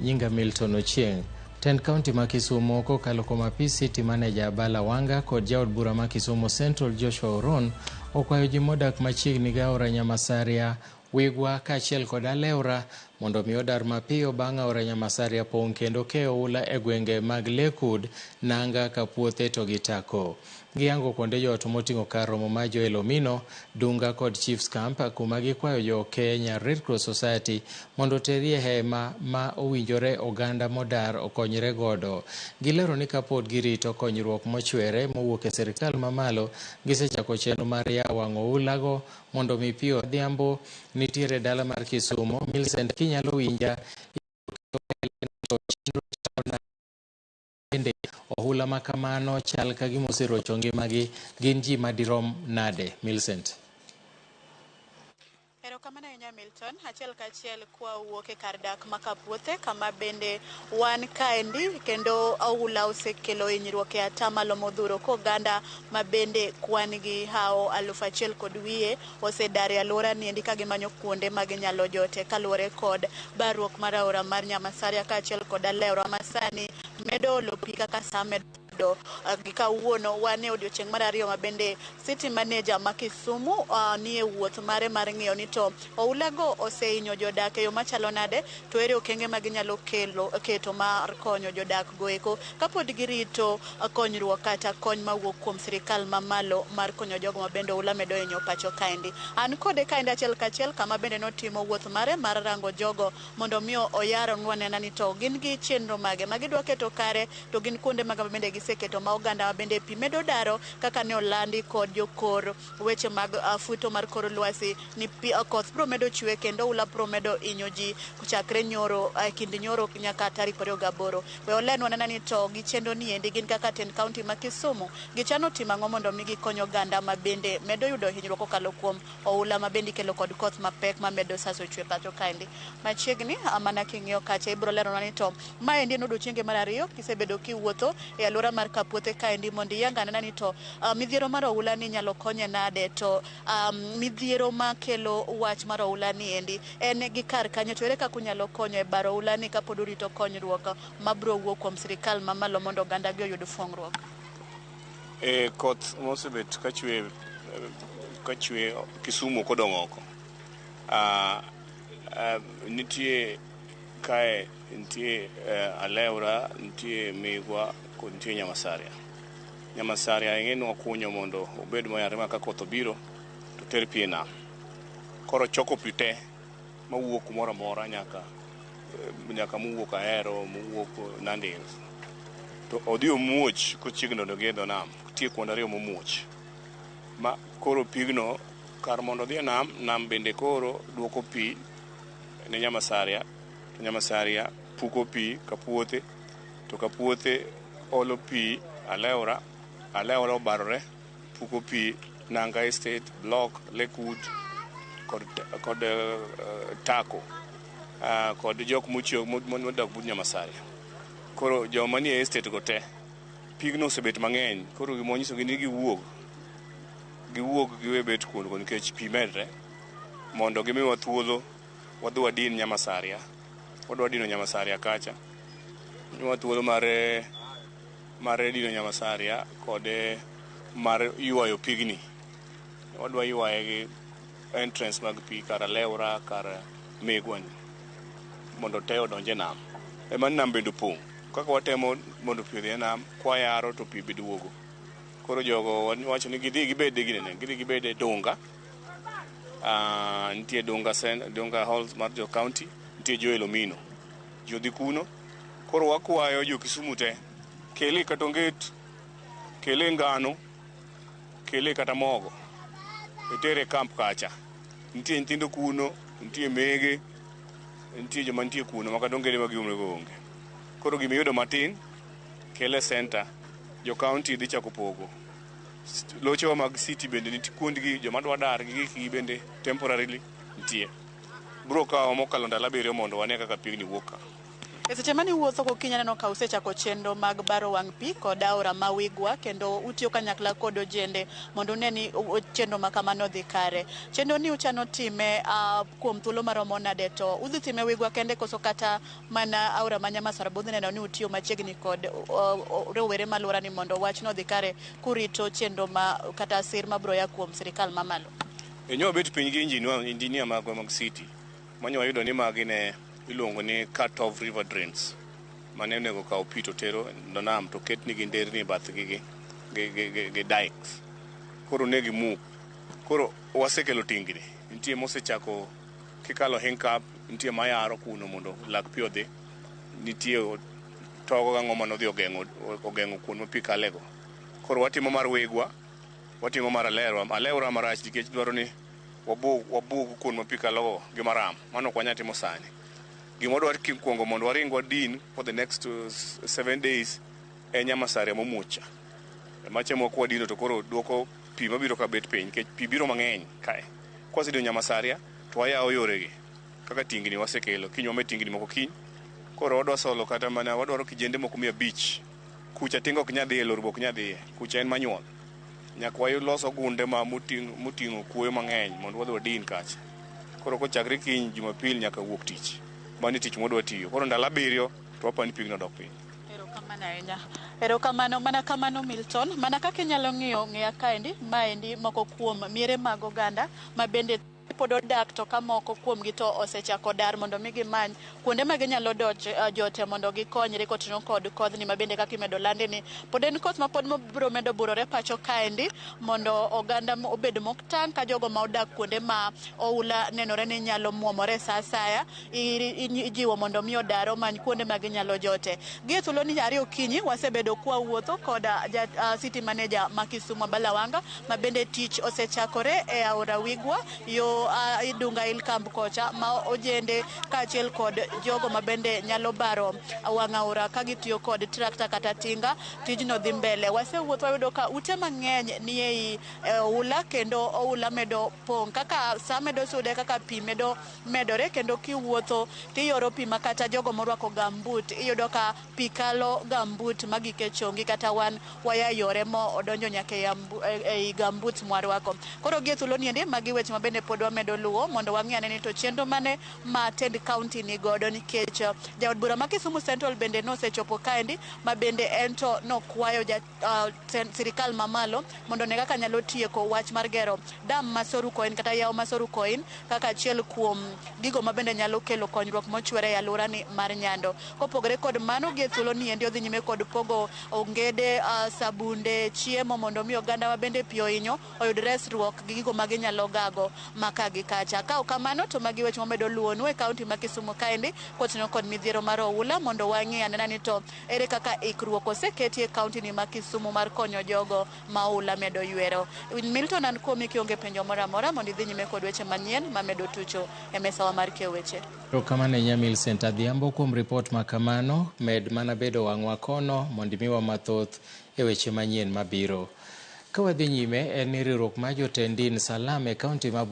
Nyinga Milton Ochieng. Tend kaunti ma Kisumu kokalo kuom apis City Manager Abala Wanga kod jaod bura ma Kisumu Central Joshua Oron okwayo ji modak machiegni gi aora Nyamasaria, Wigwa kaachiel kod Alewra mondo mi odar mapiyo bang' aora Nyamasaria pong' kendo keyo oula e gwenge mag Lakewood, Nanga, Kapuothe to gi Tako. Giyango kuonde jot moting'o kar romo mar Joel Omino, Dunga kod Chiefs Camp kuma gikwayo jo Kenya Red Cross Society mondo oterie hema ma owinjore oganda modar okonyre godo. Gilero ni kapod girito konyruok mochwere mowuok e sirkal mamalo, gisechako chenro mar yawo wang' oulago mondo mi pi odhiambo nitiere dala mar Kisumo. Millicent kinyalo winja bende ohula ma kamano chal ka gima oserocho ngimagi gin ji madirom nade Millicent? Erokamano ahinya Milton. Achiel kachiel kwa wuok e kar dak ma Kapuothe kama bende wan kaendi kendo oula osekelo hinyruok e atamalo modhuro koganda ma bende kwan gi hawo 1,500 osedar e alwora niendi ka gimanyo kuonde ma ginyalo jote kaluwore kod barruok mar aora mar Nyamasaria kaachiel kod Alewra masani medo olo pi kaka sa medo gi kawuono wan e odiochieng' mar ariyo ma bende City Manager ma Kisumu nie wuoth mare mar ng'iyo ni to oulago osehinyo jodak e yo machalo nade to ere okenge ma ginyalo kelo keto mar konyo jodak goeko kapod girito konyruok kata kony mawuok kuom sirikal mamalo mar konyo jogo ma bende oula medo hinyo pacho kaendi. An kode kaendi achiel kachiel kama bende notimo wuoth mare mar rango jogo mondo mi oyaronwa nena ni to gin gi chenro mage ma gidwa keto kare to gin kuonde maga bende giseketo ma oganda ma bende pi medo daro kaka ne olandi kod jokor weche mag futo mar kor lwasi ni pi, koth biro medo chwe kendo oula biro medo hinyo ji chakre nyoro kind nyoro nyaka tarik 28. We olenwa nena ni to gi chenro ni endi gin kaka tend kaunti ma Kisumu gichano timo ang'o mondo mi gikony oganda ma bende medo yudo hinyruok kokalo kuom oula ma bende ikelo kod koth mapek ma medo saso chwe pacho kaendi. Machiegni mana king'iyo kacha ibiro leronwa ni to maendi en odiochienge mar ariyo kisebedo kiwuotho e alwora mar Kapuothe kaendi mondo iyang anena ni to midhiero mar oula ni inyalo konye nade to midhiero makelo wach mar oula ni endi en gi kar kanyo to ere kaka unyalo konyo e baro oula ni kapod urito konyruok mabiro wuok kuom sirikal mamalo mondo oganda gi oyud fuong'ruok. E koth mosebet kachwe kachwe Kisumu kodong' oko. Nitie kae nitie Alewra, nitie Migwa kod nitie Nyamasaria. Nyamasaria ing'e ni wakunyo mondo obed moyarre ma ka koth obiro to ter pi e nam. Koro choko pi te mawuok kumoro amora nyaka nyaka mowuok Ahero, mowuok Nandi Hills. To odhi omuoch kochiegni donjo gi e dho nam. Nitie kuonde ariyo momuoch. Ma koro pigno kar mondo odhi e nam, nam bende koro duoko pi ne Nyamasaria, to Nyamasaria puko pi Kapuothe, to Kapuothe olo pi Alewra, Alewra obarore puko pi Nanga Estate, Block, Lakewood kod, kod Tako kod jok mochiew modak but Nyamasaria. Koro joma nie estate go te pigno osebet mang'eny koro gima wanyisogi ni giwuog giwuog giwe bet kuondgo nikech pi medre mondo gimiwa thuolo wadhi wadin Nyamasaria wadwa dino Nyamasaria kacha miwa thuolo mar mar dino Nyamasaria kod mar ywayo pigni wadwa ywaye gi entrance mag pi kar Alewra kar Migwa ni mondo te odonj e nam. Ema ni nam bende opong'. Kaka watemo mondo pi odhi e nam, kwayaro to pi be duogo. Koro jogo wacho ni gidhi gibed e ginene, gidhi gibed e Dunga. Nitie Dunga, Dunga Hall mar jo county, nitie Joel Omino. Ji odhi kuno. Koro wakwayo jo Kisumu te, kele kata onget, kele ngano, kele kata mogo, itere camp kacha. Nitie nyithindo kuno, nitie mege, nitie joma nitie kuno ma kata ongede ma giumrego onge. Koro gima iyudo matin, kele center, jo county dhi chako pogo. Lochewa mag city bende nitie kuondgi, joma dwa dar gi gikgi bende temporarily nitie. Biro kawo mokalo ndalo abiriyo mondo wane kaka pigni wuok ka. E seche mane iwuotho gokinyi aneno ka usechako chenro mag baro wang' pi kod aora ma Wigwa kendo utiyo kanyakla kod ojende mondo une ni chenro ma kamano odhi kare. Chenro ni uchano time kuom thuolo maromo nade to udhi time Wigwa kende koso kata mana aora ma Nyamasara budhi neno ni utiyo machiegni kod rowere maluora ni mondo wachno odhi kare kurito chenro ma kata sir mabiro ya kuom sirikal mamalo. E nyo bet piny gi engineer magwa mag city manyo wayudo ni magi ne iluongo ni cut off river drains mane onego kaw pi to tero e nam to ketnigi nderni e bathgi gi dikes. Koro ne gimuk. Koro wasekelo tingni. Nitie mosechako kikalo Hincap, nitie mayaro kuno mondo lak pi odhi. Nitie togo gang'o manodhi ogeng'o kuond ma pi kalego. Koro watimo mar Wigwa, watimo mar Alewra. Alewra marach nikech dwaro ni wabug kuond ma pi kalogo gi maram. Mano ok wanyal timo sani. Gima wadwaro kuongo mondo waring wadin for the next 7 days en Nyamasaria momuoch cha. Macha mok wadino to koro duoko pi mabiro ka bet piny nikech pi biro mang'eny kae. Kwasedino Nyamasaria to wayawo yoregi kaka tingni wasekelo. Kiny wamed tingni moko kiny. Koro wadwa solo kata mana wadwaro kijende moko 500. Kucha tinga ok nyal dhiye, lori be ok nyal dhiye. Kucha en manual. Nyaka walos ogunde ma moting'o kuoyo mang'eny mondo wadhi wadin kacha. Koro kochakre kiny Jumapil nyaka wuok tich. Mano e tich mwadwa tiyo. Koro ndalo 7 to wapani ni pigno dok piny. Erokamano ahinya. Erokamano mana kamano Milton. Mana kaka inyalo ng'iyo ng'iya kaendi, maendi moko kuom miere mag oganda ma bende pod odak to ka moko kuomgi to osechako dar mondo mi gimany kuonde ma ginyalo jote mondo gikonyre koting'o kod kodhni ma bende kaka imedo landi ni pod en koth ma pod biro medo burore pacho kaendi mondo oganda obed motang' ka jogo ma odak kuonde ma oula nenore ni nyalo muomore sa asaya ijiwo mondo mi odar omany kuonde ma ginyalo jote. Gi e thuolo ni 2 okinyi wasebedo kwawuotho kod city manager ma Kisumu Abala Wanga ma bende tich osechakore e aora Wigwa yo Idunga Hill Camp kocha ma ojende kaachiel kod jogo ma bende nyalo baro wang' aora ka gitiyo kod tractor kata tinga tijno dhi mbele. Wasewuotho wayudo ka ute mang'eny ni ei oula kendo oula medo pong' kaka sa medo sude kaka pi medo medore kendo kiwuotho tiyoro pi ma kata jogo morwako gumboot iyudo ka pi kalo gumboot magik e chongi kata wan waya yore mo odonjo nyaka ei gumboot mwarwako. Koro gi e thuolo niendi magi weche ma bende pod wamedo luwo mondo wang'i ane ni to chenro mane ma tend county ni godo nikech jaod bura ma Kisumu Central bende nosechopo kaendi ma bende en to nokwayo sirikal mamalo mondo one kaka nyalo tieko wach mar gero dam ma Soru Koin kata yawo ma Soru Koin kaka achiel kuom gigo ma bende nyalo kelo konyruok mochwere e alwora ni mar Nyando. Kopogore kod mano gi e thuolo ni endi odhi nyime kod pogo ongede, sabunde, chiemo mondo mi oganda ma bende pi ohinyo oyud resruok gi gigo ma ginyalo gago maka gi kacha. Ka ok kamano to magi weche mamedo luwonu e kaunti ma Kisumu kaendi kotingo kod midhiero mar oula mondo wang'i anena ni to ere kaka ikruok oseketi e kaunti ni ma Kisumu mar konyo jogo ma oula medo ywero. Milton an kuomi kionge penjo moro amora mondo idhi nyime kod weche manyien mamedo tucho e mesawa mar keyo weche. Erokamano ahinya Millicent Adhiambo kuom ripot ma kamano. Med mana bedo wang'wa kono mondo imiwa mathoth e weche manyien mabiro. Ka wadhi nyime en ni riwruok mar jotend din Salam e kaunti ma Busia.